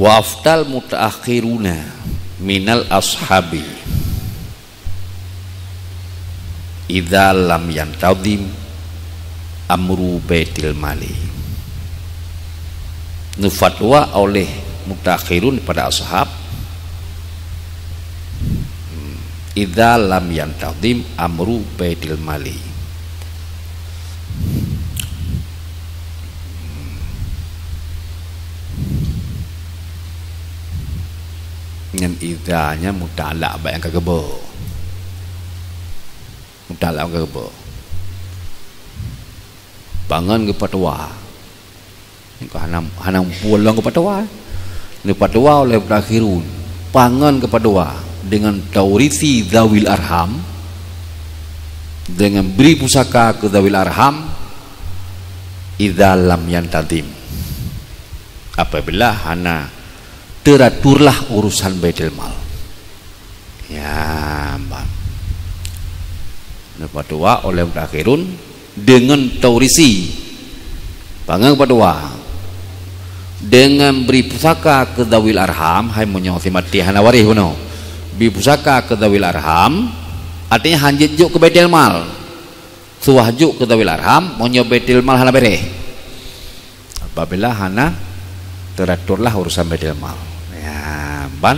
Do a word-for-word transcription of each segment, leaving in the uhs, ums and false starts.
Wa aftal mutaakhiruna minal ashabi idza lam yantazim amru baitil mali. Neufatwa oleh mutaakhirun pada ashab, idza lam yantazim amru baitil mali. Nyan idza nyan muta'alaq bak nyang ka geuboh. Muta'alaq nyang ka geuboh. Pangon geufatwa. Hana, hana muphom lom geufatwa. Neufatwa oleh mutaakhirun. Pangon geufatwa dengan taurisi dzawil arham, dengan bri pusaka keu dzawil arham, idza lam yantazim. Apabila hana teraturlah urusan Baitul Mal. Ya, ban. Neufatwa oleh mutaakhirun dengan taurisi. Pangon fatwa. Dengan bri pusaka keu dzawil arham, hai meunyoe si maté hana waréh bunoe. Bri pusaka keu dzawil arham, artinya hanjeuet jok keu Baitul Mal. Suwah jok keu dzawil arham, meunyoe Baitul Mal hana beréh. Apabila hana teraturlah urusan Baitul Mal. Ya, ban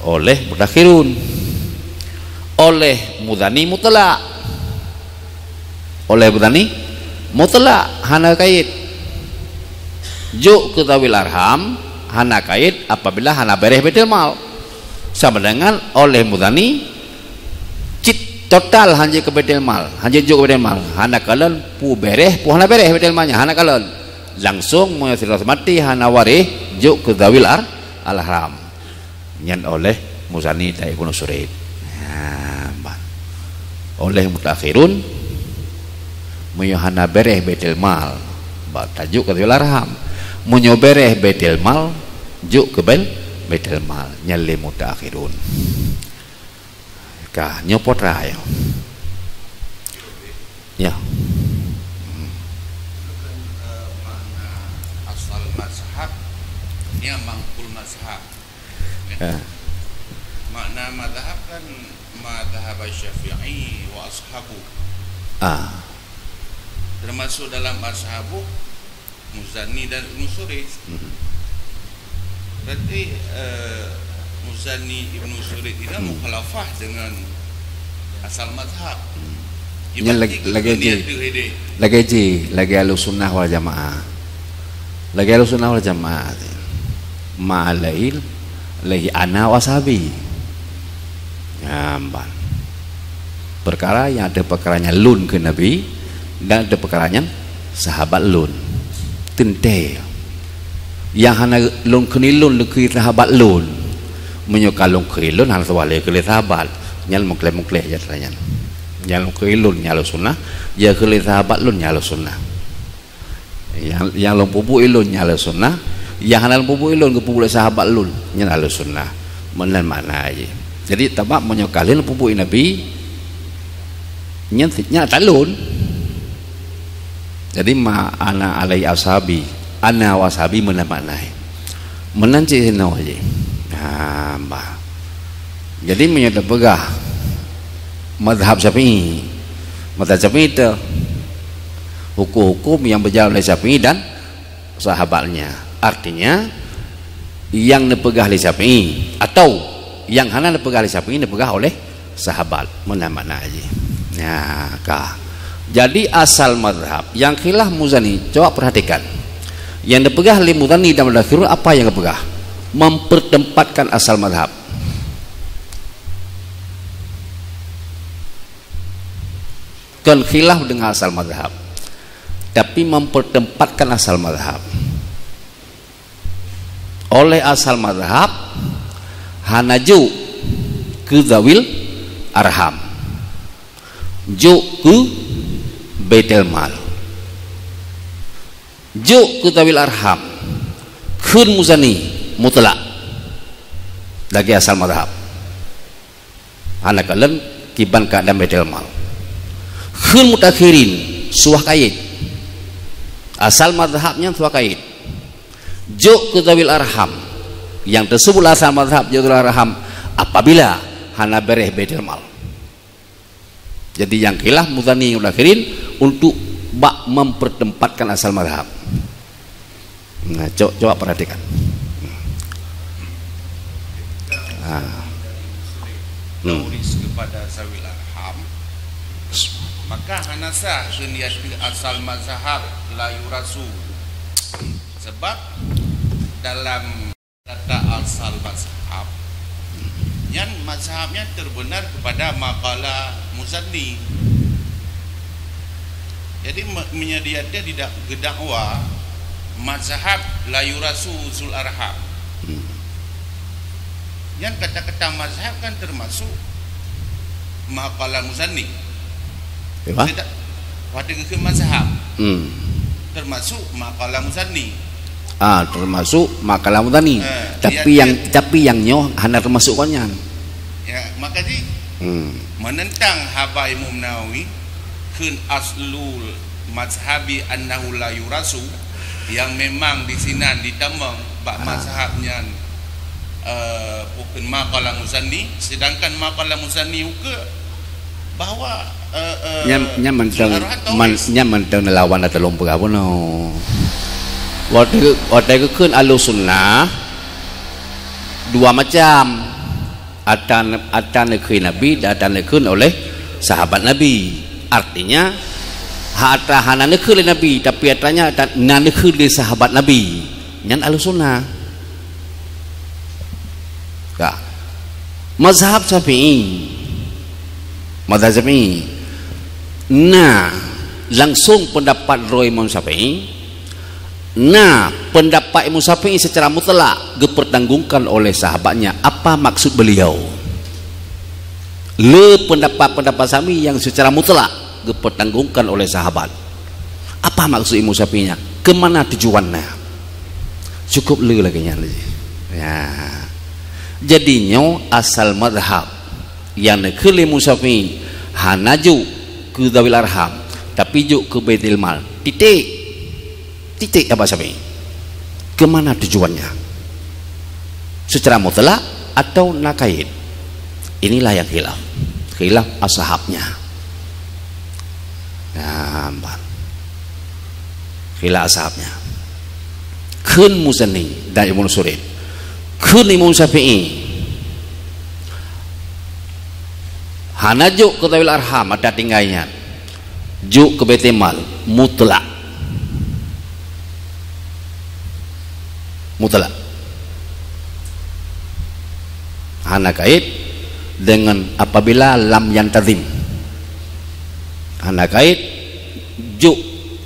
oleh mutaakhirun. Oleh muzani mutlak. Oleh muzani mutlak hana kait. Jok keu dzawil arham hana kait apabila hana beréh Baitul Mal. Sama dengan oleh muzani cit total hanjeuet keu Baitul Mal, hanjeuet jok keu Baitul Mal. Hana kalon peue beréh, peue hana beréh Baitul Mal nyan, hana kalon. Langsung meunyoe sidroe maté hana waréh jok keu dzawil ar-, arham. Nyan oleh muzani dan Ibnu Surid. Ha, ban. Oleh mutaakhirun, meunyoe hana beréh Baitul Mal, ba tajok keu dzawil arham. Meunyoe beréh Baitul Mal, jok keu Bail-, Baitul Mal. Nyan lé mutaakhirun. Ka, nyoe potra ya. Ya. Asal mazhab, dia mangkul mazhab. Ya. Makna mazhab kan mazhab Syafi'i wa ashabu. Ah. Termasuk dalam ashabu Muzani dan Ibnu Surid. Hmm. Berarti, eh, Muzani, Ibnu Surid ini, hmm, mukhalafah dengan asal mazhab. Hmm. Nyan lagi, lagi ji, lagi ji, lagi Ahlussunnah wal Jamaah. Lagi Ahlussunnah wal Jamaah. Ma alaihi, alaihi ana wa ashabi. Nyan ban. Peukara nyang ateueh peukara nyan lôn keu Nabi, dan ateueh peukara nyan sahabat lôn. Teuntée. Nyang hana lôn kheun lôn, lôn kheun sahabat lôn. Meunyoe ka lôn kheun lôn, hana salah lé kheun lé sahabat. Nyan meukleh-meukleh jeuet nyan. Nyang lôn kheun lôn nyan Ahlussunnah, nyang kheun lé sahabat lôn nyan Ahlussunnah. Nyang, nyang lôn peubuet lôn nyan Ahlussunnah, nyang hana lôn peubuet lôn geupeubuet lé sahabat lôn nyan Ahlussunnah. Meunan makna jih. Jadi, sabab meunyoe ka lheueh lôn peubuet Nabi, nyan, nyan ata lôn. Jadi, ma ana alaihi ashabi, ana wa ashabi meunan makna jih. Meunan cit sinoe jih. Ha, bah. Jadi, meunyoe tapeugah mazhab Syafi'i, mazhab Syafi'i teuh hukum-hukum nyang beujalan oleh Syafi'i dan sahabatnya. Artinya, nyang neupeugah lé Syafi'i atau nyang hana neupeugah lé Syafi'i neupeugah oleh sahabat. Meunan makna jih. Nya, ka. Jadi, asal mazhab nyang khilaf Muzani, coba perhatikan. Nyang neupeugah lé Muzani dan Mutakhirun apa nyang geupeugah? Mempertempatkan asal mazhab. Kon khilaf dengan asal mazhab, tapi mempertempatkan asal mazhab. Oleh asal mazhab, hana jok keu zawil arham, jok keu Baitul Mal. Jok keu zawil arham, kheun Muzani mutlak lagée asal mazhab. Hana kalon kiban keuadaan Baitul Mal. Kheun Mutakhirin suah kait. Asal mazhab nyan suah kait. Jok keu zawil arham, Nyang teusebut asal mazhab jauh Arham apabila hana bereh Baitul Mal. Jadi nyang khilaf Muzani wal akhirin untuk bak mempertempatkan asal mazhab. Nah, co-, coba perhatikan. Ah. Hmm. Tauris kepada zawil arham, maka hana sah kheun asal mazhab la yurasu. Sebab dalam kata asal mazhab, nyan mazhab nyan terbenar kepada ma qala Muzani. Jadi, me-, meunyoe di ateueh tidak geudakwa mazhab la yurasu zul arham. Hmm. Nyan kata-kata mazhab kan termasuk ma qala Muzani. Ya. Tidak, pada ke mazhab. Hmm. Termasuk ma qala Muzani. Ah, termasuk ma qala Muzani. Eh, tapi iya, yang, iya. Tapi yang nyoe hana termasuk kon nyan. Ya, maka di Hmm. menentang haba Imam Nawawi, kheun aslul mazhabi annahu la yurasu, yang memang di sinan ditamong bak Ah. mazhab nyan, eh, bukan ma qala Muzani, sedangkan ma qala Muzani ukeue bahwa, eh, eh, nyan, nyan mantong, man-, nyan mantong neulawan atau lom peugah bunoe. Watèe, watèe geukheun Ahlussunnah dua macam. Atra, atra neukheun Nabi dan atra neukheun oleh sahabat Nabi. Artinya, ha-, atra hana neukheun lé Nabi, tapi atra nyan atra na neukheun lé sahabat Nabi. Nyan Ahlussunnah. Ka. Mazhab Syafi'i. Mazhab Syafi'i. Na langsung pendapat droe Imam Syafi'i. Na pendapat Imam Syafi'i secara mutlak geupertanggungkan oleh sahabatnya. Apa maksud beliau? Le pendapat-pendapat Syafi'i yang secara mutlak geupertanggungkan oleh sahabat. Apa maksud Imam Syafi'i nyan? Keumana tujuannya? Cukup le lagèe nyan lé. Ya. Jadi nyoe asal mazhab nyang neukheun lé Imam Syafi'i hana jok keu zawil arham, tapi jok keu Baitul Mal. Titik. Titik, Abah Syafi'i. Keumana tujuannya? Secara mutlak atau na kait? Inilah yang khilaf. Khilaf ashabnya. Nah, ban. Khilaf ashabnya. Kheun Muzani dan Ibnu Surid. Kheun Imam Syafi'i. Hana jok keu zawil arham atra tinggai nyan. Jok keu Baitul Mal mutlak. Mutlak. Hana kait dengan apabila lam yantazim. Hana kait jok,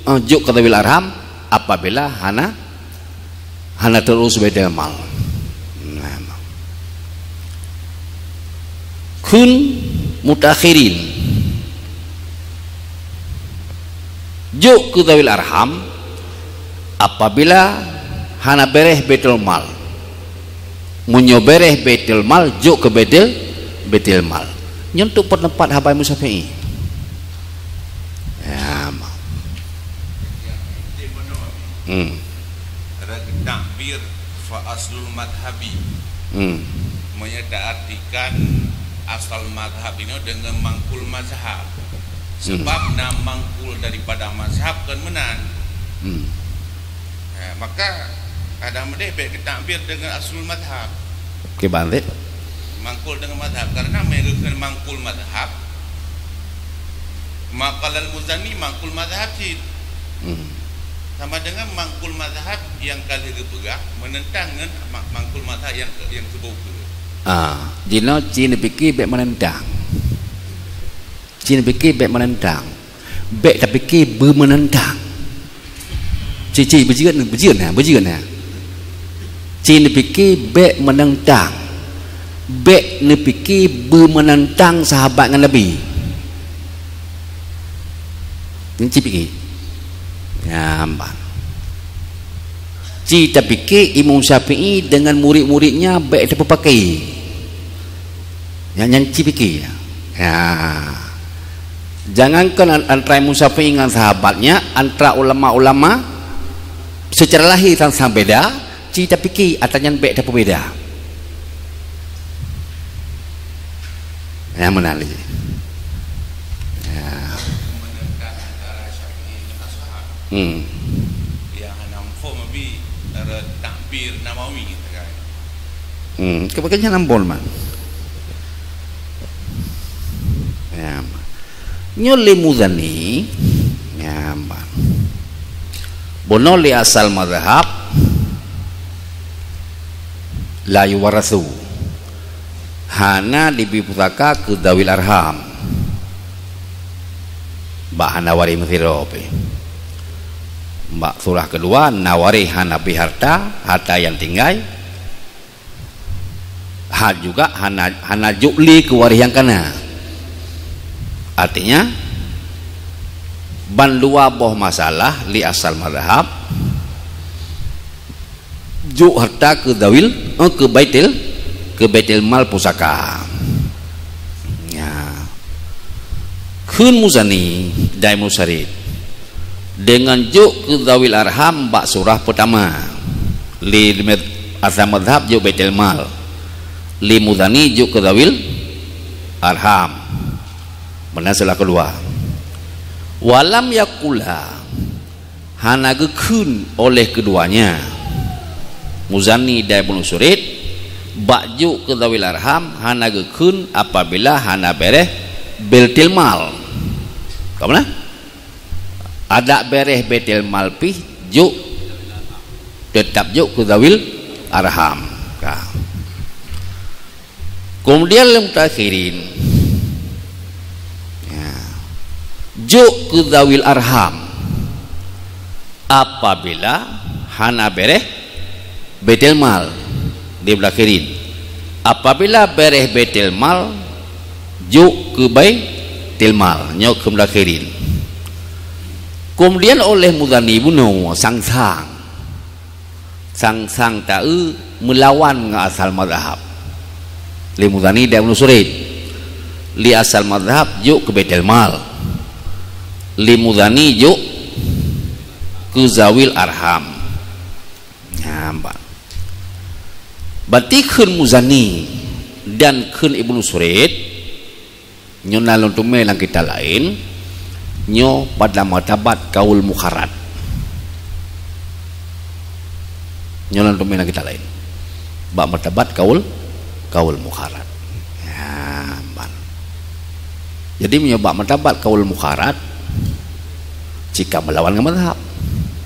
eh, jok keu zawil arham apabila hana hana teurus Baitul Mal. Nah. Kheun mutaakhirin. Jok keu zawil arham apabila hana bereh Baitul Mal. Meunyoe bereh Baitul Mal, jok keu Baitul, Baitul Mal. Nyoe untuk pendapat haba Imam Syafi'i. Ya, ma. Hmm. Ada takbir fa aslul madhabi. Hmm. Meunyoe taartikan asal madhab inoe deungon mangkul mazhab. Hmm. Sebab na mangkul daripada mazhab kon meunan. Hmm. Eh, maka kadang meudeh bèk geutakbir deungon aslul madhab. Kiban deh. Mangkul deungon mazhab. Karena meunyoe geukheun mangkul mazhab, ma qalal Muzani mangkul mazhab cit. Hmm. Sama dengan mangkul mazhab nyang ka lheueh geupeugah menentang ngon ma-, mangkul mazhab nyang ke-, nyang keubah ukeue. Ah, jinoe ci neupike bèk menentang. Ci neupike bèk menentang. Bèk tapike beumenentang. Ci, ci, beujeuet, beujeuet na, beujeuet na. Ci neupike bèk menentang. Bèk neupike beumenentang sahabat ngon Nabi. Nyan ci pike. Ya, ban. Ci tapike Imam Syafi'i dengan murid-muridnya bèk tapeupaké. Nyan, nyan ci pike. Ya. Jangankan an-, antara Imam Syafi'i ngon sahabatnya, antara ulama-ulama secara lahé sang-sang beda, ci tapike atra nyan bèk tapeubeda. Nyang meunan lé. Ya. Menekan antara Syafi'i dengan Ashab. Hmm. Yang hana mafhum Abi, cara takbir Nawawi gitu kan. Hmm, kebanyakan nambol man. Ya. Nyoe lé Muzani, ya, man. Bunoe lé asal mazhab, la yuwarasu. Hana dibi pusaka keu zawil arham. Bak hana waréh meusidroe pih. Bak surah keudua, na waréh hana bi harta, harta nyang tinggai. Ha juga hana, hana jok lé keu waréh nyang kana. Artinya, ban dua boh masalah lé asal mazhab, jok harta keu zawil, eh, keu baitil, keu baitil mal pusaka. Ya. Kheun Muzani, dai Musarid. Deungon jok keu zawil arham bak surah peutama. Lé asal mazhab jok baitil mal. Lé Muzani jok keu zawil arham. Meunan surah keudua. Walam yakula, hana geukheun oleh keduanya. Muzani dan Ibnu Surid, bak jok keu zawil arham hana geukheun apabila hana beréh baitil mal. Ka meunan? Adak beréh baitil mal pih jok, teutap jok keu zawil arham. Ka. Kemudian lé mutaakhirin, ya, jok keu zawil arham apabila hana beréh baitil mal di mutaakhirin. Apabila beréh baitil mal, jok keu baitil mal, nyoe keu mutaakhirin. Kemudian oleh Muzani bunoe sang-sang. Sang-sang taeu meulawan ngon asal mazhab. Lé Muzani dan Ibnu Surid. Lé asal mazhab jok keu baitil mal. Lé Muzani jok keu zawil arham. Nyan ban. Berarti kheun Muzani dan kheun Ibnu Surid, nyoe na lôn teumé lam kitab laén, nyoe pada martabat kaul mukharrat. Nyoe na lôn teumé lam kitab laén. Bak martabat kaul, kaul mukharrat. Ya, ban. Jadi, meunyoe bak martabat kaul mukharrat, cit ka meulawan ngon mazhab,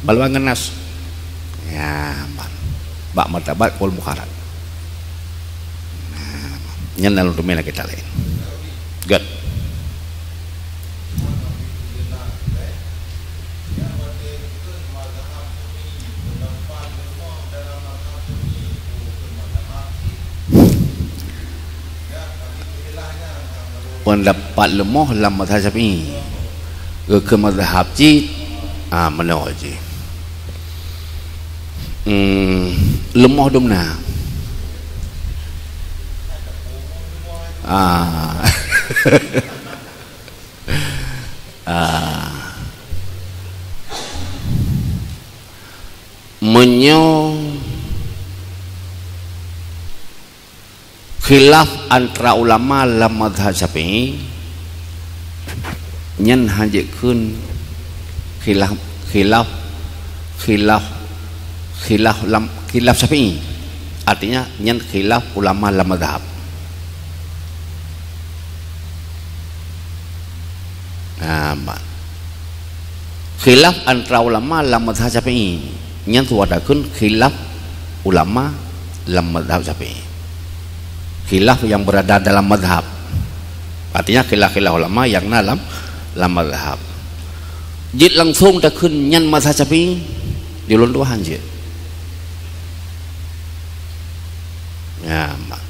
meulawan ngon nas. Ya, ban. Bak martabat kaul mukharrat. Nah, nyan na lôn teumé lam kitab laén. Good. Peundapat leumoh lam mazhab Syafi'i. Geukheun mazhab cit, ah, meunoe jih. Hmm, leumoh dum na. Ah. Ah. Meunyoe khilaf antara ulama lam mazhab Syafi'i, nyan hana jikheun khilaf, khilaf, khilaf, khilaf lam, khilaf Syafi'i. Artinya, nyan khilaf ulama lam mazhab. Nah, ma-, khilaf antara ulama lam mazhab Syafi'i. Nyan suwat takheun khilaf ulama lam mazhab Syafi'i. Khilaf yang berada dalam mazhab. Artinya khilaf-khilaf ulama yang na lam, lam mazhab. Jeuet langsung takheun nyan mazhab Syafi'i, di ulôn tuan jeuet. Ya, ma-,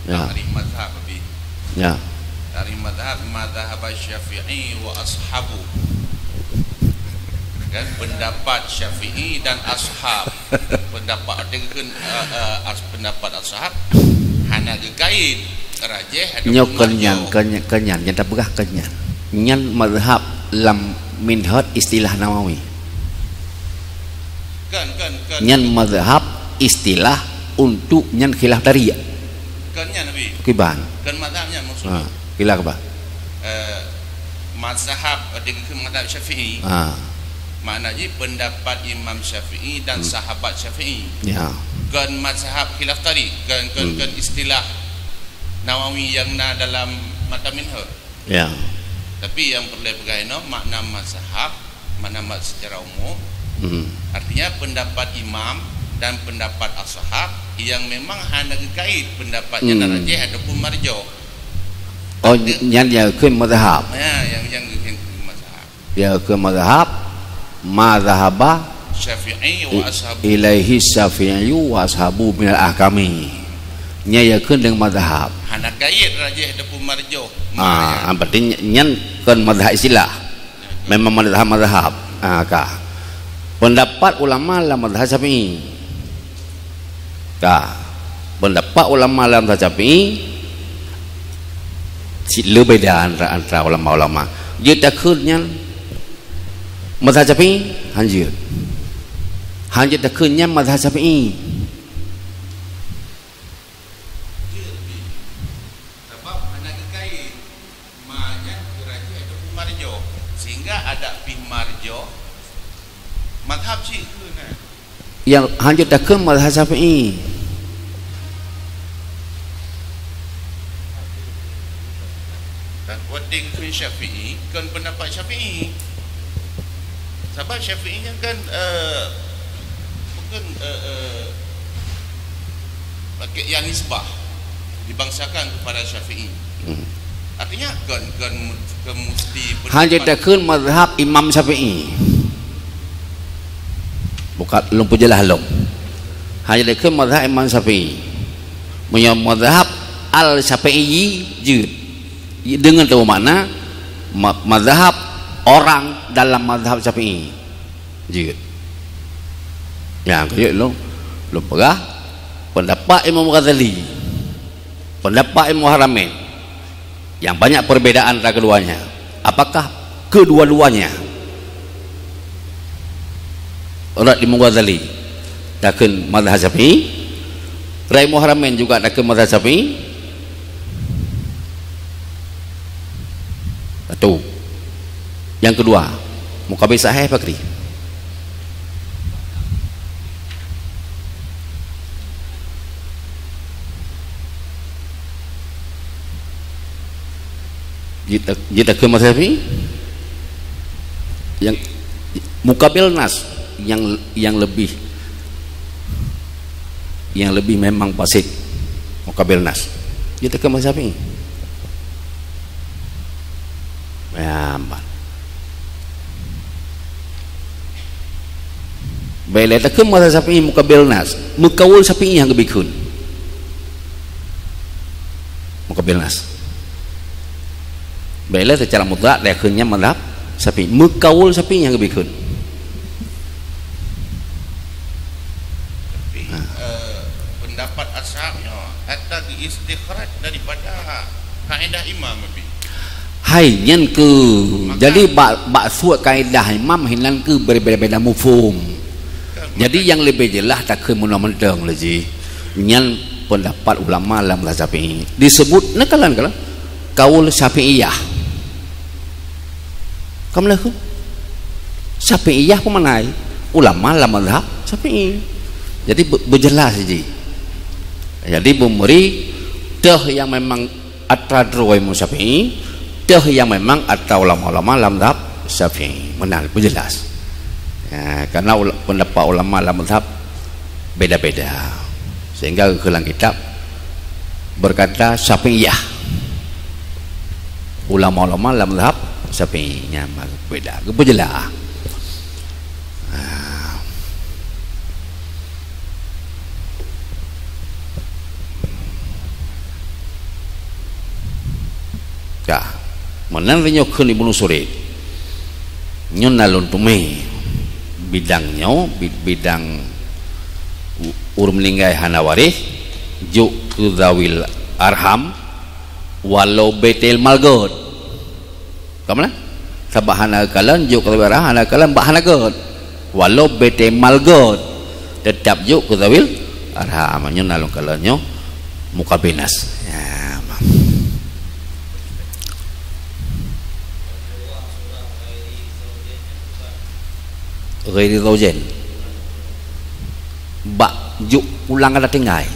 Ya. Takrif mazhab, Abi. Ya. Takrif mazhab, mazhab Syafi'i wa ashabu. Kan, pendapat Syafi'i dan ashab. Pendapat, arti kan, eh, eh, as-, pendapat ashab hana geukait, rajih ataupun marjuh. Nyoe kon nyan, kon nyan, kon nyan, nyang tapeugah kon nyan. Nyan mazhab lam minhaj istilah Nawawi. Kan, kan, kan. Nyan mazhab istilah untuk nyan khilaf tarik. Kon nyan, Abi. Kiban. Kon mazhab nyan maksud. Ha, khilaf apa? Eh, mazhab, eh, dikheun mazhab Syafi'i. Ha. Makna jih pendapat Imam Syafi'i dan Hmm. sahabat Syafi'i. Ya. Kon mazhab khilaf tarik, kon, kon, Hmm. kon istilah Nawawi nyang na dalam matan Minhaj. Ya. Tapi nyang peureulèe peugah inoe makna mazhab, makna ma-, secara umum. Hmm. Artinya pendapat imam dan pendapat ashab yang memang hana geukait pendapat nyang Hmm. rajih ataupun marjuh. Oh, Arti- nyan ya kheun mazhab. Ya, yang, yang, yang mazhab. Ya kheun mazhab, mazhaba Syafi'i wa i-, ashabu. ilaihi Syafi'i wa ashabu minal ahkami. Nyan ya kheun deungon mazhab. Hana kait rajih ataupun marjuh. Ah, berarti ny-, nyan kon mazhab istilah. Memang mazhab-mazhab. Ah, ka. Pendapat ulama lam mazhab Syafi'i. Ka. Pendapat ulama lam mazhab Syafi'i, cit le beda antara, antara ulama-ulama. Jeuet takheun nyan mazhab Syafi'i, hanjeuet. Hanjeuet takheun nyan mazhab Syafi'i. Sabab hana geukait ma nyan keu rajih ataupun marjuh. Sehingga adak pih marjuh, mazhab cit kheun nyan. Nyang hanjeuet takheun mazhab Syafi'i. Dan wording kheun Syafi'i, kon pendapat Syafi'i. Sabab Syafi'i nyan kan, eh, bukan, eh, eh, pakai yang nisbah, dibangsakan kepada Syafi'i. Hmm. Artinya, kon, kon, kon mesti Hanjeuet pendapat takheun mazhab Imam Syafi'i. Bukan, lôn peujeulaih lom. Hanjeuet takheun mazhab Imam Syafi'i. Meunyoe mazhab Al-Syafi'i jeuet. Deungon tahu makna ma-, mazhab orang dalam mazhab Syafi'i. Jeuet. Nyang keujeuet lôn, lôn peugah pendapat Imam Ghazali, pendapat Imam Haramain. Yang banyak perbedaan antara keduanya. Apakah kedua-duanya rot Imam Ghazali takheun mazhab Syafi'i, rot Imam Haramain juga takheun mazhab Syafi'i? Satu. Yang kedua, mukabil sahih apa kri? Jita, jita ke mazhab Syafi'i? Yang mukabil nas, yang, yang lebih, yang lebih memang fasih mukabil nas. Jita ke mazhab Syafi'i? Ya, aman. Bèk lé takheun mazhab Syafi'i mukabil nas. Meukaul Syafi'i nyang geubri kheun. Mukabil nas. Bèk lé seucara mutlak takheun nyan mazhab Syafi'i. Meukaul Syafi'i nyang geubri kheun. Tapi, Ha. eh, pendapat ashab nyoe hatta geu-istikhraj daripada kaedah imam, Abi. Hai, nyan keuh. Maka Jadi, bak, bak suet kaedah imam hinan keuh berbeda-beda mufhum. Kan, Jadi, maka nyang leubeh jeulaih takheun meunoe mantong lé jih. Nyan pendapat ulama lam mazhab Syafi'i. Disebut, nah, kalon, kalon. Kaul Syafi'iyah. Kamu lah kheun? Syafi'iyah peumanai ulama lam mazhab Syafi'i. Jadi, be-, beujeulaih jih. Jadi, beumeuri teuh nyang memang atra droe Imam Syafi'i, teuh nyang memang atra ulama-ulama lam mazhab Syafi'i. Meunan, beujeulaih. Ya, karena ula-, pendapat ulama lam mazhab beda-beda. Sehingga keu lam kitab berkata Syafi'iyah. Ulama-ulama lam mazhab Syafi'i nyan beda. Geupeujeulaih. Ah. Ka. Meunan lé nyoe kheun Ibnu Surid. Nyoe na lôn teumé bidang nyoe, bi-, bidang u-, ureuëng meuninggai hana waréh, jok keu zawil arham, walau beuteumé mal göt. Ka meunan? Sabab hana kalon jok keu zawil arham, hana kalon bak hana göt. Walau beuteumé mal göt, teutap jok keu zawil Arha, meunyoe na lôn kalon nyoe muqabil nas. Ya, ma. Ghairi zaujain. Bak juk pulang ada tinggai.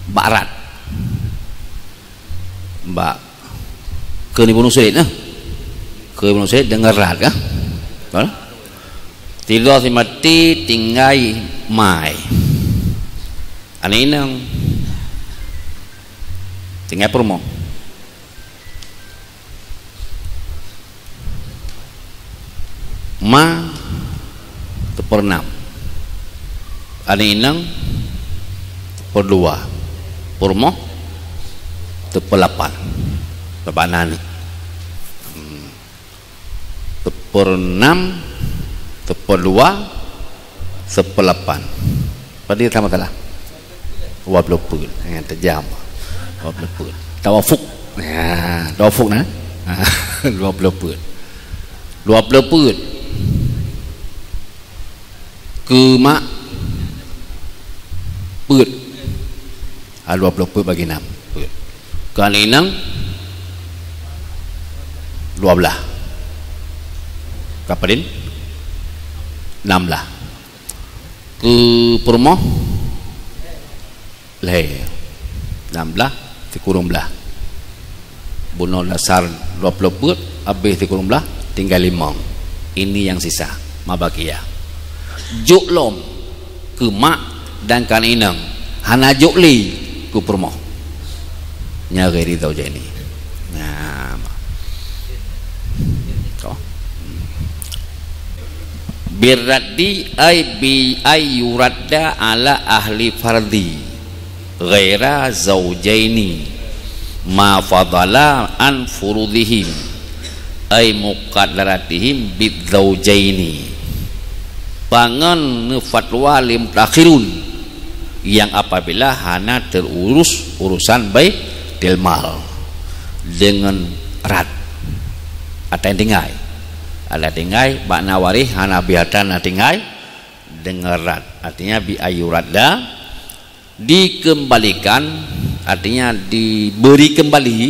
Bak rad. Bak keu Ibnu Suhaib, nah. Keu Ibnu Suhaib deungon rad, kan? Betul? Tiga si mati tinggai mai. Aneuk inong. Tinggai peurumoh. Ma teupeunam. Aneuk inong teupeudua. Peurumoh teupeulapan. Babah na ni. Hmm. Teupeunam, teupeudua, teupeulapan. Padum sama salah? Dua ploh peuet. Eh, tajam. Dua ploh peuet. Tawafuk. Ya, tawafuk na. Dua ploh peuet. Dua ploh peuet. Keu mak peuet. Ah, dua ploh peuet bagi nam. Peuet. Keu aneuk inong dua blah. Keu padum? Nam blah. Keu peurumoh lhèe. Nam blah, sikureueng blah. Bunoe dasar dua ploh peuet, habéh sikureueng blah, tinggai limong. Ini nyang sisa, ma baqiyah. Jok lom keu mak dan keu aneuk inong, hana jok lé keu peurumoh. Nyan ghairi zaujaini. Nah, ma. Toh. Birraddi ay bi ay yuradda ala ahli fardhi ghaira zaujaini ma fadala an furudhihim ay muqaddaratihim bidzaujaini. Pangon neufatwa lé mutakhirun yang apabila hana terurus urusan baitul mal dengan rad. Ata nyang tinggai. Ata tinggai, bak na waréh hana biasa na tinggai dengan rad. Artinya bi ay yuradda, dikembalikan, artinya diberi kembali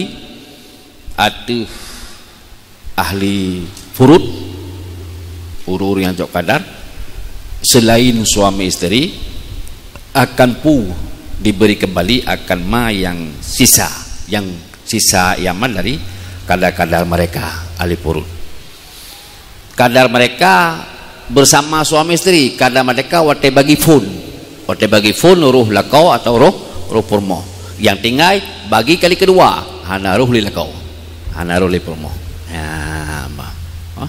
ateueh ahli furud, ureuëng-ureuëng nyang cok kadar, selain suami isteri, akan pu diberi kembali akan ma nyang sisa, nyang sisa nyang man dari kadar-kadar mereka ahli furud. Kadar mereka bersama suami isteri, kadar mereka watèe bagi phon. Watèe bagi phon roh lakoe atau roh, roh peurumoh. Nyang tinggai bagi kali keudua, hana roh lé lakoe. Hana roh lé peurumoh. Ya, ma. Ha?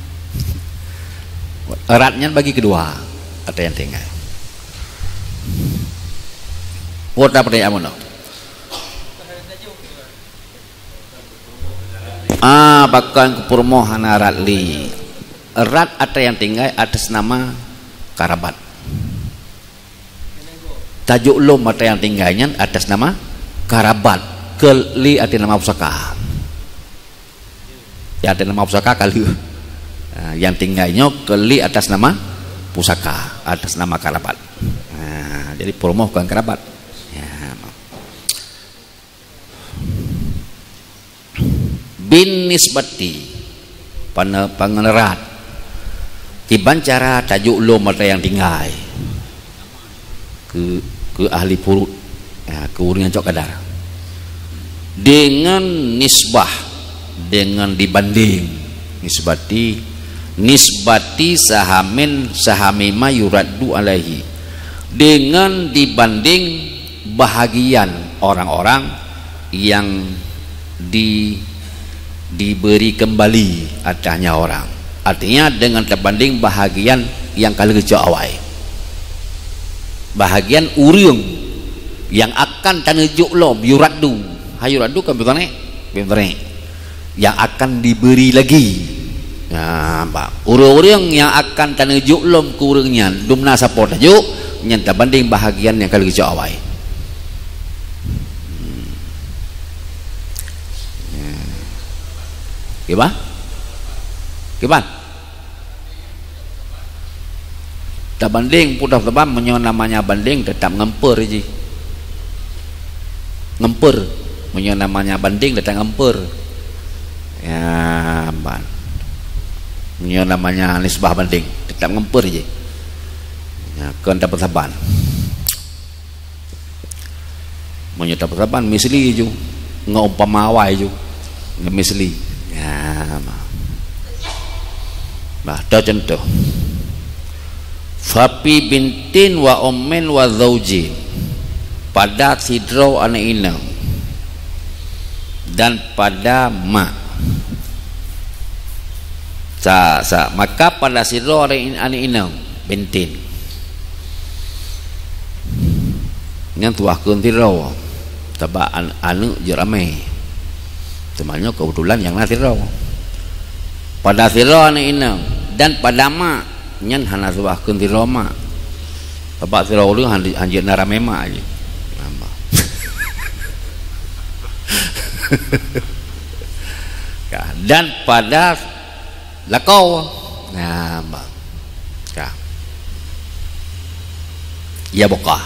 Rad nyan bagi keudua, ata nyang tinggai. Peue ata peutanyaan bunoe? Ah, pakon keu peurumoh hana rad lé. Rad ata nyang tinggai atas nama karabat. Tajok lom ata nyang tinggai nyan atas nama karabat. Keu lé atas nama pusaka. Nyang atas nama pusaka ka lheueh. Ah, nyang tinggai nyoe keu lé atas nama pusaka, atas nama karabat. Ah, jadi peurumoh kon karabat. Ya, ma. Bin nisbati, pane-, pangenerat. Kiban cara tajok lom ata nyang tinggai keu, keu ahli furud, ya, keu ureuëng nyang cok kadar. Dengan nisbah, dengan dibanding. Nisbati, nisbati sahamin, sahami ma yuraddu alaihi. Dengan dibanding bahagian orang-orang yang di-, diberi kembali atasnya orang. Artinya, dengan teubandéng bahagian nyang ka lheueh geucok awai. Bahagian ureuëng nyang akan taneujok lom, yuraddu. Ha, yuraddu kan beutôi, beutôi. Nyang akan diberi lagi. Nah, ba-, ureuëng-ureuëng nyang akan taneujok lom keu ureuëng nyan, dumna sapo tajok, nyan teubandéng bahagian nyang ka lheueh geucok awai. Hmm. Ya. Kiban? Kiban? Tabandéng, peue saban, meunyoe namanya bandéng, teutap ngon per jih. Ngon per. Meunyoe namanya bandéng, teutap ngon per. Ya, ban. Meunyoe namanya nisbah bandéng, teutap ngon per jih. Ya, kon tapeusaban. Meunyoe tapeusaban, misli ju, ngon umpama awai ju, ngon misli. Ya, ma. Bah, toh contoh. Fafi bintin wa ummin wa zaujin. Pada sidroe aneuk inong dan pada mak. Sa, sa, maka pada sidroe aneuk in-, aneuk inong, bintin. Nyan tuah kheun sidroe, sabab an-, aneuk jeuet ramé. Teuma nyoe keubeutulan nyang na sidroe. Pada sidroe aneuk inong dan pada mak, nyan hana tuah kheun sidroe mak. Sabab sidroe ureueng han, han jeuet na ramé mak jih. Nampak? Ka. Dan pada lakoe. Nah, ba-, ka. Yabqa.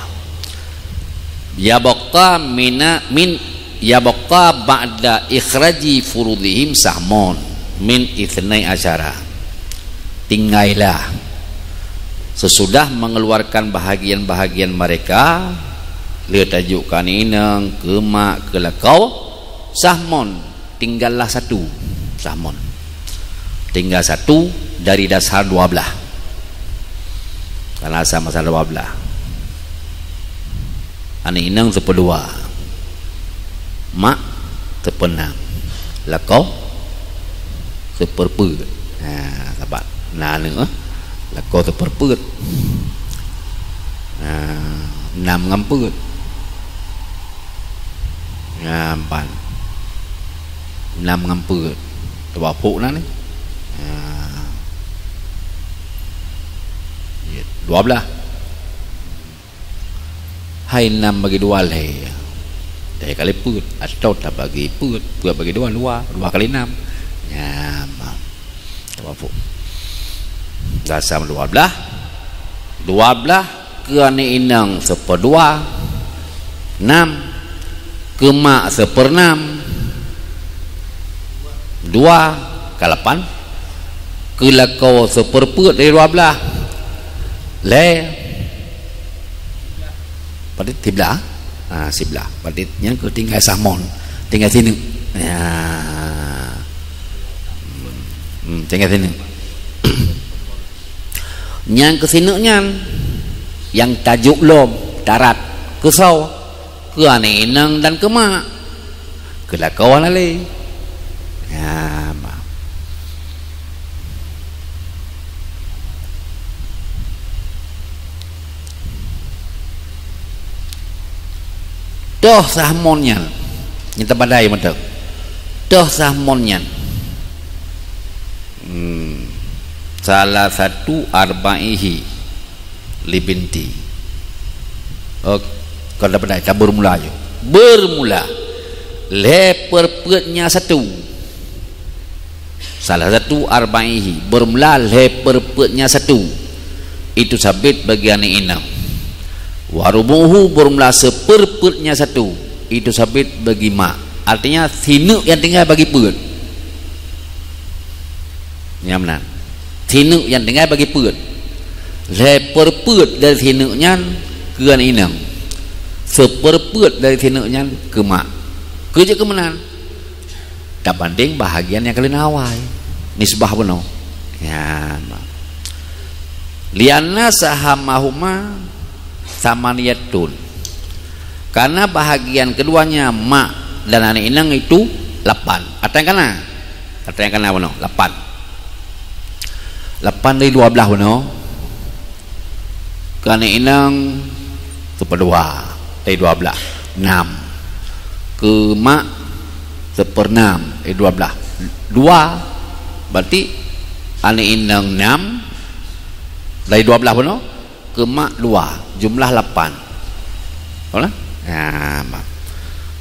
Yabqa mina, min, yabqa ba'da ikhraji furudhihim sahmun min itsnai asyara. Tinggailah sesudah mengeluarkan bahagian-bahagian mereka, le tajok keu aneuk inong, keu mak, keu lakoe, sahmun. Tinggallah satu sahmun. Tinggal satu dari dasar dua belas. Karena sama-sama dua belas. Aneuk inong seupeudua. Mak seupeunam. Lakoe seupeureupeut. Ha, saban. Na aneuk, eh? Lakoe seupeureupeut. Ha, nam ngon peuet. Nyan ban. Nam ngon peuet. Dua puluh na ni. Ha. Dua belas. Hai nam bagi dua lhèe. Lhèe kali peuet. Atau tabagi peuet. Peuet bagi dua, dua. Dua kali nam. Nyan ban. Tawafuk. Gasam dua belas. Dua belas keu aneuk inong seupeudua. Nam keu mak seupeunam. Dua ka lapan. Keu lakoe seupeureupeut dari dua belas. Lhèe. Berarti siblah. Ha, siblah. Berarti nyan keuh tinggai sahmun. Tinggai sineuk. Ya. Hmm, tinggai sineuk. Nyang keu sineuk nyan, nyang tajok lom, tarat, keu soe? Keu aneuk inong dan keu mak. Keu lakoe hana lé. Ya, ma. Toh sahmun nyan. Nyan tabadai mantong. Toh sahmun nyan. Hmm. Salasatu arba'ihi li binti. Oh, kon tabadai, tabeurmula ju. Beurmula. Lhèe peureupeutnya satu. Salasatu arba'ihi, beurmula lhèe peureupeutnya satu, itu sabit bagi aneuk inong. Wa rubu'uhu, beurmula seupeureupeutnya satu, itu sabit bagi mak. Artinya, sineuk nyang tinggai bagi peuet. Nyang meunan. Sineuk nyang tinggai bagi peuet. Lhèe peureupeut dari sineuk nyan keu aneuk inong. Seupeureupeut dari sineuk nyan keu mak. Keu jeuet keu meunan. Tabandéng bahagian nyang ka lheueh na awai. Nisbah bunoe. Ya, ma. Lianna sahamahuma samaniyatun. Karena bahagian keduanya mak dan aneuk inong itu lapan. Atra nyang ka na? Atra nyang ka na bunoe, lapan. Lapan dari dua belas bunoe. Keu aneuk inong seupeudua dari dua belas, nam. Keu mak seupeunam dari dua belas, dua. Berarti aneuk inong nam dari dua belas bunoe, keu mak dua, jumlah lapan. Betul, eh? Ya, mak.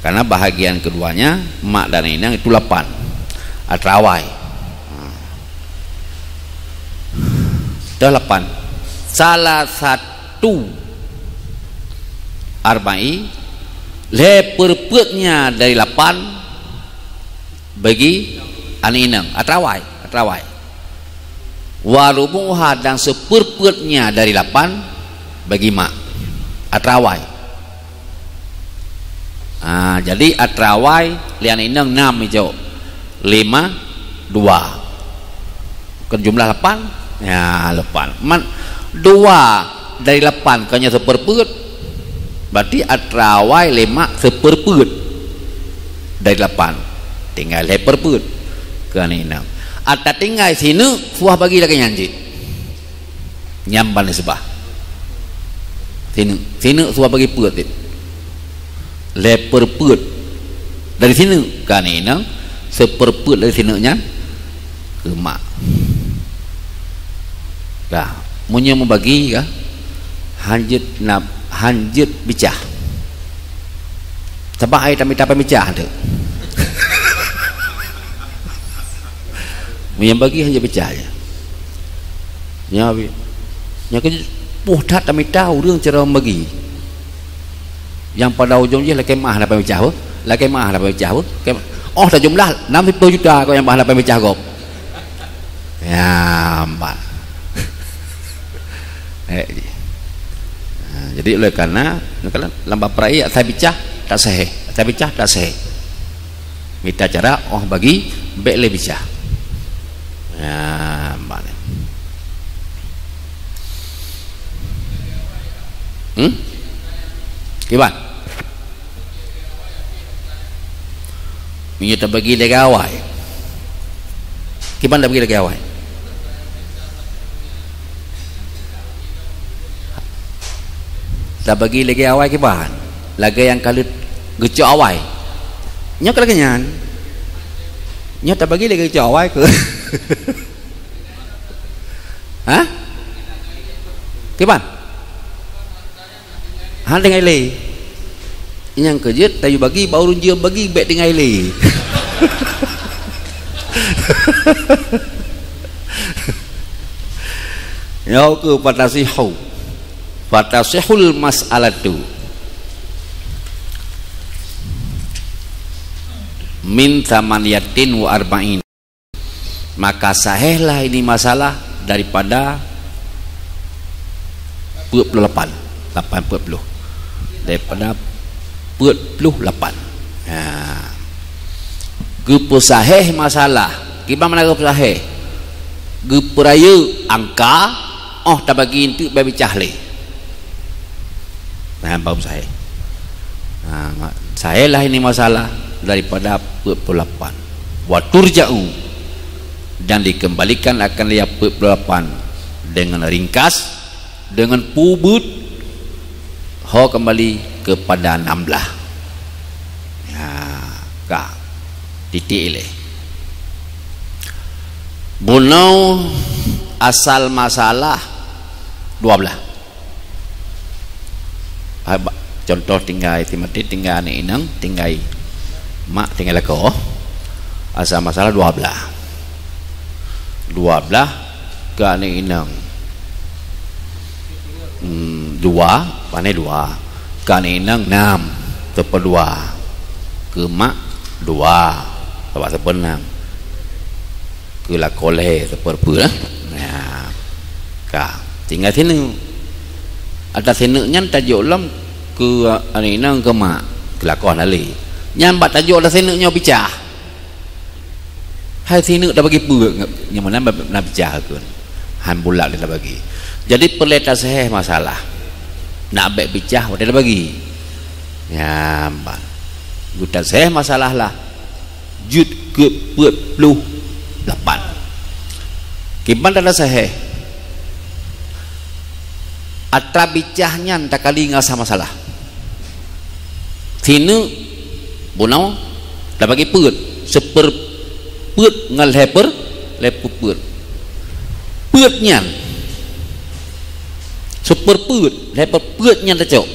Karena bahagian keduanya mak dan inong itu lapan. Atra awai. Ha. Dah lapan. Salah satu arba'i, lhèe peurpeuet nya dari lapan bagi aneuk inong, atra awai, atra awai. Wa rubu'uha, dan seupeurpeuet nya dari lapan bagi mak, atra awai. Ha, jadi atra awai lé aneuk inong nam ijok. Lima, dua. Kan jumlah lapan? Ya, lapan. Man, dua dari lapan kan nyan seupeurpeuet. Berarti atra awai lé mak seupeurpeuet dari lapan. Tinggai lhèe peurpeuet keu aneuk inong. Ata tinggai sineuk suah bagi lagèe nyan cit. Nyan ban nisbah. Sineuk, sineuk suah bagi peuet cit. Lhèe peurpeuet dari sineuk keu aneuk inong, seupeurpeuet dari sineuk nyan keu mak. Dah, meunyoe meubagi ka, hanjeuet na, hanjeuet bicah. Sabab ai tamita pemicah tu. Meunyoe bagi hanjeuet bicah je. Nya bi-, nya keuh poh that tamita ureueng cara meubagi. Nyang pada ujong jih lakèe meu'ah hana payah micah beuh. Lakèe meu'ah hana payah micah beuh. Lakèe meu'ah. Oh, tajumlah nam siploh juta keu nyang bah hana payah micah gob. Ya, mak. Eh, ha, jadi oleh karena, lam bab peuraya, asai bicah, tak sahih. Asai bicah, tak sahih. Mita cara, oh, bagi, bèk lé bicah. Ya, mak. Hmm? Kiban? Meunyoe tabagi lagèe awai. Kiban tabagi lagèe awai? Tabagi lagèe awai kiban? Lagèe nyang ka lheueh geucok awai. Nyoe ka lagèe nyan. Nyoe tabagi lagèe geucok awai keuh. Hah? Kiban? Han tinggai lé. Nyang keu jeuet tayue bagi bak ureueng jeuem bagi bèk tinggai lé. Nyoe keuh fatasihhu. Fatasihhul mas'alatu min tsamaniyatin wa arba'in. Maka sahihlah ini masalah daripada peuet ploh lapan, lapan peuet ploh. Daripada peuet ploh lapan. Ha. Geupeusahih masalah. Kiban makna geupeusahih? Geupeurayeuk angka, oh tabagi eunteuk bèk bicah lé. Nah, baru sahih. Nah, ma-, sahihlah ini masalah daripada peuet ploh lapan. Wa turja'u, dan dikembalikan akan ia peuet ploh lapan dengan ringkas, dengan peubuet, ho kembali kepada enam belas. Ya, ka. Titik lé. Bunoe asal masalah dua belas. Hai, ba-, contoh tinggai, timaté tinggai aneuk inong, tinggai mak, tinggai lakoe. Asal masalah dua belas. Dua belas keu aneuk inong. Hmm, dua, pane dua. Keu aneuk inong enam, seupeudua. Keu mak dua, sabab seupeunam. Keu lakoe lhèe seupeurpeuet, eh. Nah, ka. Tinggai sineuk. Ata sineuk nyan tajok lom keu aneuk inong keu mak, keu lakoe hana lé. Nyan bak tajok ata sineuk nyoe bicah. Hai sineuk tabagi peuet, nyang meunan na bicah keu. Han bulat tabagi. Jadi peureulèe tasahih masalah. Nak bèk bicah watèe tabagi. Nyan ban. Geutasahih masalah lah. Jeuet keu peuet ploh lapan. Kiban tanda sahih. Atra bicah nyan takali ngon asal masalah. Sineuk bunoe tabagi peuet, seupeurpeuet ngon lhèe per-, lhèe peuet. Peuet nyan, seupeurpeuet, lhèe per-, peuet nyan tacok.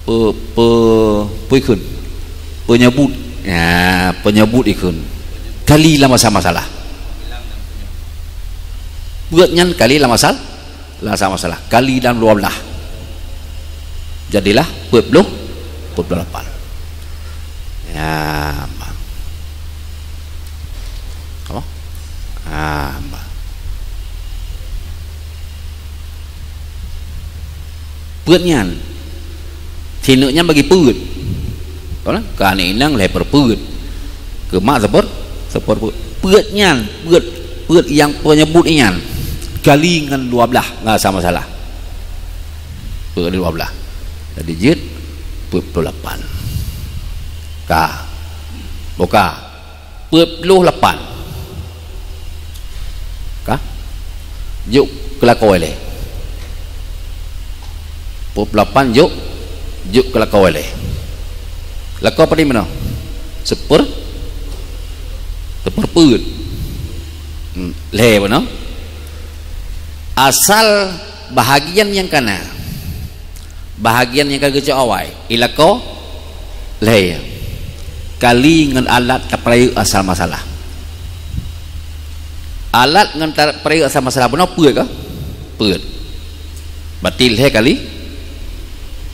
Pe-, pe-, peue ikheun? Peunyeubut. Ya, peunyeubut ikheun. Kali lam asal masalah. Peuet nyan kali lam asal Lah sama salah. Kali dalam dua belas. Jadilah peuet ploh, peuet ploh lapan. Ya, ma. Apa? Ah, ma. Peuet nyan. Sineuk nyan bagi peuet. Betul kan? Keu aneuk inong lhèe per peuet. Keu mak sipeu, sipeu peuet. Peuet nyan, peuet, peuet nyang peunyeubut nyan kali ngon dua blah, nggak sama salah. Peuet kali dua blah. Jadi jeuet peuet ploh lapan. Ka. Buka. Peuet ploh lapan. Ka? Jok keu lakoe lé. Peuet ploh lapan jok, jok keu lakoe lé. Lakoe padum meunoe? Sipeu, sipeu peuet. Hmm, lhèe meunoe. Asal bahagian nyang ka na. Bahagian nyang ka geucok awai, ilakoe lhèe. Kali ngon alat tapeurayeuk asal masalah. Alat ngon tapeurayeuk asal masalah bunoe peuet ka? Peuet. Berarti lhèe kali,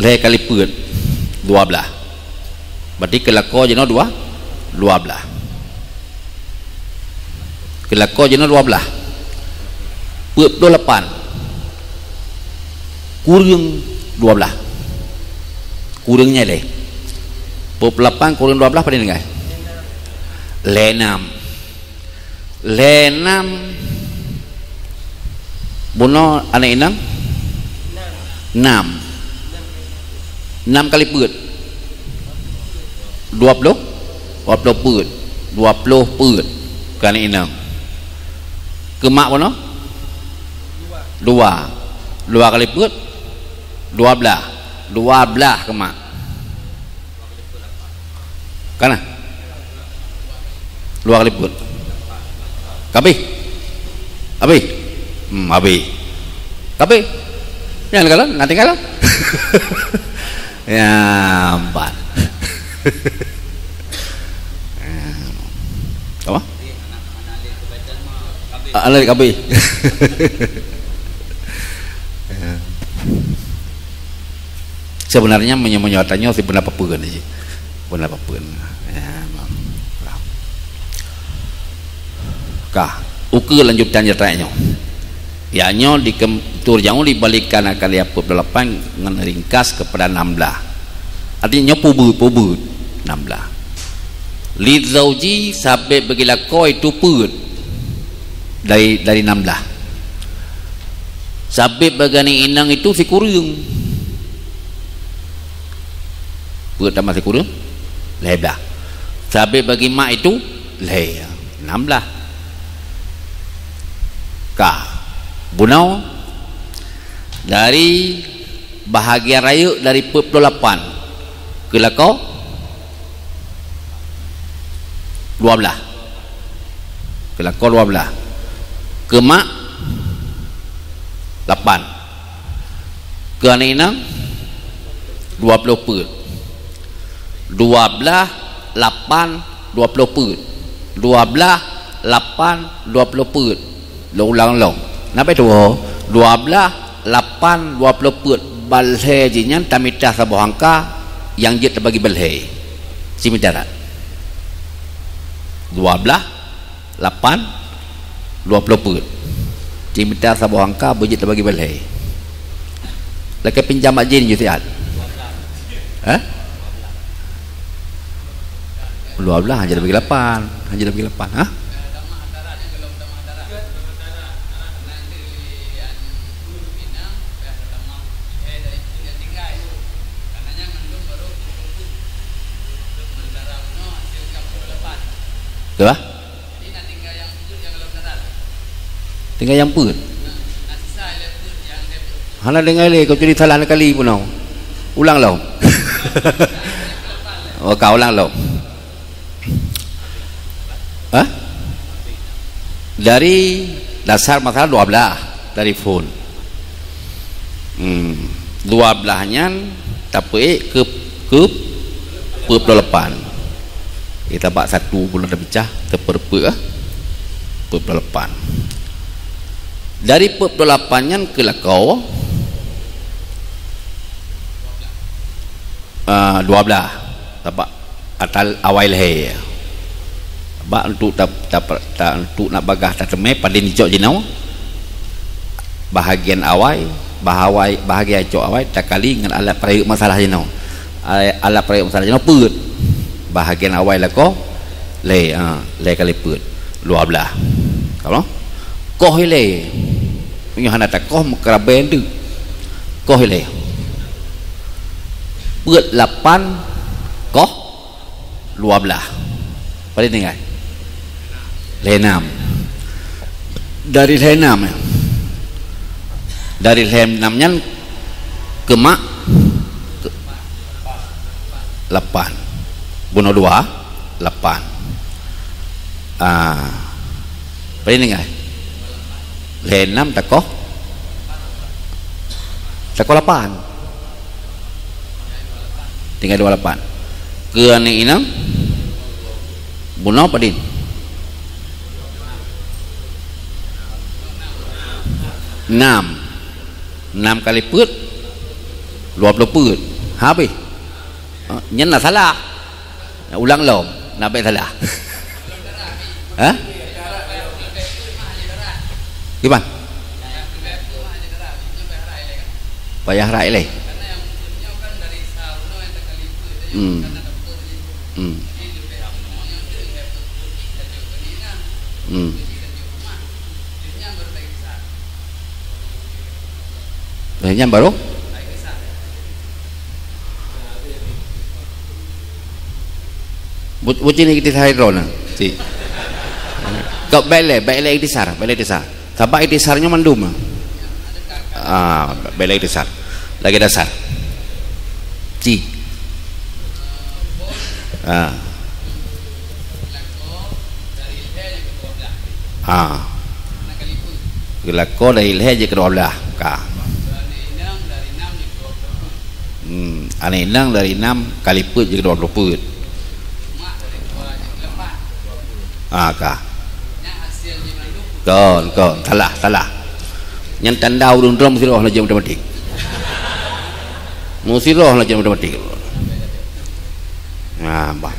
lhèe kali peuet, dua blah. Berarti keu lakoe jinoe dua, dua blah. Keu lakoe jinoe dua blah. Peuet ploh lapan kureueng dua blah. Kureueng nyan lé. Peuet ploh lapan kureueng dua blah padum tinggai? Lhèe nam. Lhèe nam. Bunoe aneuk inong? Nam. Nam kali peuet? Dua ploh? Dua ploh peuet. Dua ploh peuet. Keu aneuk inong. Keu mak bunoe? Dua. Dua kali peuet? Dua blah. Dua blah keu mak. Ka na? Dua kali peuet. Ka abéh? Abéh? Hmm, abéh. Ka abéh? Nyan ka lom, na tinggai lom. Ya, empat. Apa? Anak ka abéh. Ya. Sebenarnya meunyoe-meunyoe ata nyoe sibeuna peue-peue ni. Beuna peue-peue. Ya, mam. Ka, ukeue lanjutan jeuet nyoe. Ya nyoe dikem-, turja'u dibalikan akan ya peuet ploh lapan ngon ringkas kepada enam blah. Artinya nyoe peuet, peuet, enam blah. Li zauji sabab bagi lakoe itu peuet dari, dari enam blah. Sabab bagi aneuk inong itu sikureueng. Peuet tamah sikureueng, lhèe blah. Sabab bagi mak itu, lhèe, enam blah. Ka. Bunoe, dari bahagian rayeuk dari peuet ploh lapan keu lakoe, dua blah. Keu lakoe dua blah. Keu mak, lapan. Keu aneuk inong, dua ploh peuet. Dua blah, lapan, dua ploh peuet. Dua blah, lapan, dua ploh peuet. Lôn ulang lom. Nabé tuwoe, dua blah, lapan, dua ploh peuet. Bak lhèe jih nyan tamita saboh angka nyang jeuet teubagi bak lhèe. Simita that. Dua blah, lapan, dua ploh peuet. Cit mita saboh angka beujeuet teubagi bak lhèe. Lakèe pinjam bak jih jih siat. Hah? Dua blah hana jeuet teubagi lapan. Hana jeuet teubagi lapan. Hah? Betul lah? Tinggai nyang peuet. Hana deungai lé, kau jadi salah kali pun tau. Ulang lom. Oh, ka ulang lom. Hah? Dari dasar masalah dua blah dari phon. Hmm, dua blah nyan tapeuék keu, keu peuet ploh lapan. Kita bak satu bulan dah pecah, teupeuet, ah. Peuet ploh lapan. Dari peuet ploh lapan nyan keu lakoe, ah, dua blaih. Sabab atal awai lhèe. Sabab untuk ta-, ta-, ta-, untuk nak bagaih tateumé padum jicok jinoe, bahagian awai, bahawai, bahagian cok awai takali ngon alat peurayek masalah jinoe. Ai-, alat peurayek masalah jinoe peuet. Bahagian awai lakoe lhèe, ha, lhèe kali peuet, dua blaih. Ka lom? Koh ilèe. Meunyoe hana takoh, meukeurabèe teuk. Koh ilèe. Peuet lapan, koh dua blaih. Padum tinggai? Lhèe nam. Dari lhèe nam, ya. Dari lhèe nam nyan keu mak, keu lapan. Bunoe dua, lapan. Ah. Padum tinggai? Lhèe nam takoh, takoh lapan. Tinggai dua lapan. Keu aneuk inong, bunoe padum? Nam. Nam kali peuet, dua ploh peuet. Habéh. Ha, nyan na salah. Ulang lom, na bèk salah. Hah? Kiban? Payah rak ilèe. Hmm. Hmm. Hmm. Lheueh nyan baru? Buci ni ikhtisar droeneuh, si. Kok bèk lé, bèk lé ikhtisar, bèk lé ikhtisar. Sabab ikhtisar nyoe mandum. Ah, bèk lé ikhtisar. Lagèe dasar. Si. Ah. Ha. Keu lakoe dari lhèe jeuet keu dua blaih. Ka. Hmm, aneuk inong dari nam kali peuet jeuet keu dua ploh peuet. Ha, ka. Kon, kon, salah, salah. Nyan tanda ureueng droe meusiroh laju matematik. Meusiroh laju matematik. Ha, bah.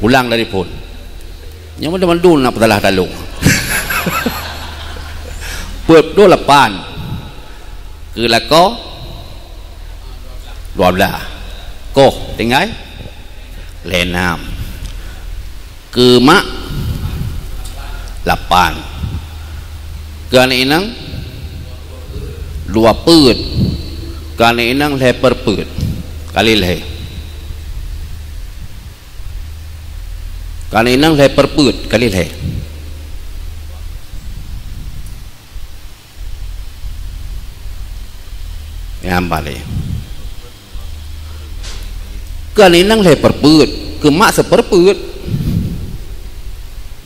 Ulang dari phon. Nyang mandum-mandum na peusalah talong. Peuet ploh lapan. Keu lakoe dua blaih. Koh tinggai lhèe nam. Keu mak lapan. Keu aneuk inong dua peuet. Keu aneuk inong lhèe peuet. Kali lhèe. Keu aneuk inong lhèe peuet kali lhèe. Nyang balik. Keu aneuk inong lhèe peuet, keu mak sipeuet.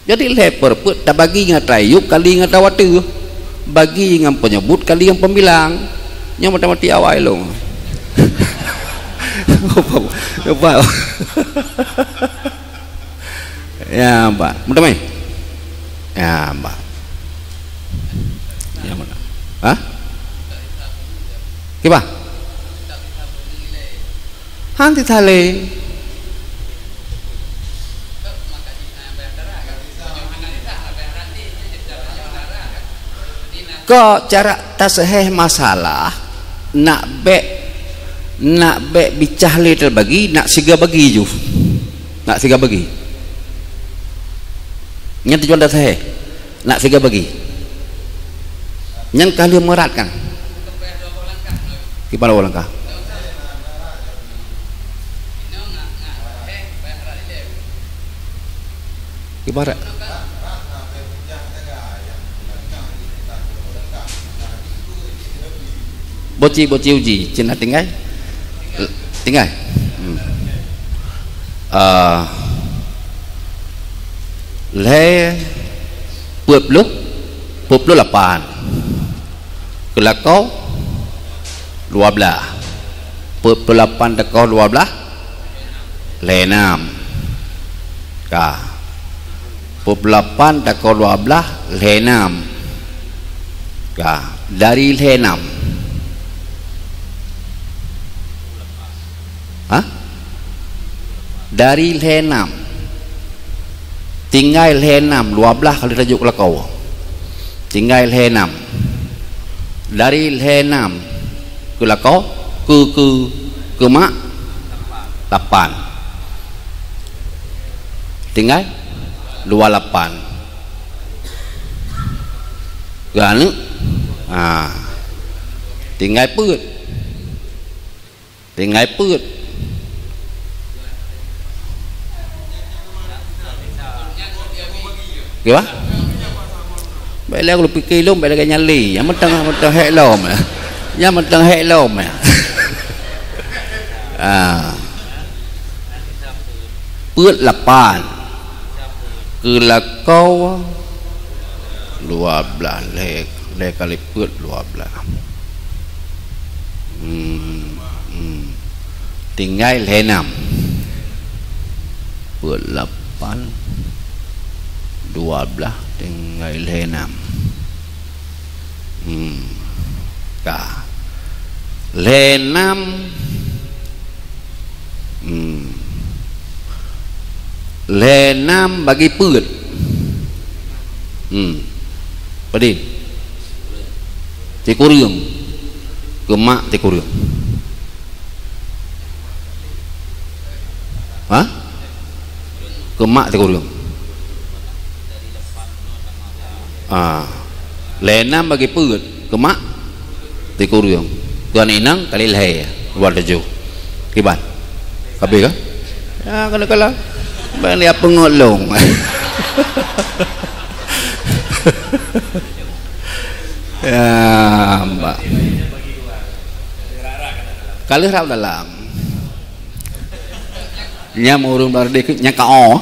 Jadi lhèe peuet tabagi ngon ata yup kali ngon ata watèe. Bagi ngon peunyebut kali ngon peubilang. Nyoe matematik awai lôn. Lupa, lupa. Ya, Mbak. Meuteumé? Ya, Mbak. Ya, Mbak. Hah? Kiban? Han teusalé. Kok cara taseuheh masalah, nak bèk, nak bèk bicah lé teubagi, nak siga bagi ju. Nak siga bagi. Nyan tujuan taseuheh. Nak siga bagi. Nyan ka lheueh meurat kan? Kiban dua boh langkah? Ibarat. Boci, boci uji, cina tinggai. Tinggai. Hmm. Ah, lhèe peuet ploh, peuet ploh lapan. Keu lakoe dua blaih. Peuet ploh lapan takoh dua blaih, lhèe nam. Ka. Peuet ploh lapan takoh dua blaih, lhèe nam. Ka, dari lhèe nam. Hah? Dari lhèe nam. Tinggai lhèe nam, dua blaih ka lheueh tajok keu lakoe. Tinggai lhèe nam. Dari lhèe nam keu lakoe, keu, keu, keu mak, lapan. Tinggai dua lapan. Keu aneuk, ha. Tinggai peuet. Tinggai peuet. Kiban? Bèk lé, lôn pike lom, bèk lagèe nyan lé. Nyang mantong, mantong hék lom. Nyang mantong hék lom. Ah. Peuet lapan. Keu lakoe dua blaih, lhèe, lhèe kali peuet dua blaih. Hmm, hmm. Tinggai lhèe nam. Peuet lapan, dua blaih tinggai lhèe nam. Hmm. Ka. Lhèe nam. Hmm. Lhèe nam bagi peuet. Hmm. Padum? Sikureueng. Keu mak sikureueng. Hah? Keu mak sikureueng. Ah. Lhèe nam bagi peuet, keu mak sikureueng. Keu aneuk inong kali lhèe, dua tujoh. Kiban? Habis kah? Ya, kena kalah. Bang dia pengolong. Ya, mbak. Ka lheueh rab dalam. Nyan ureueng baro dikit, nyan ka oh.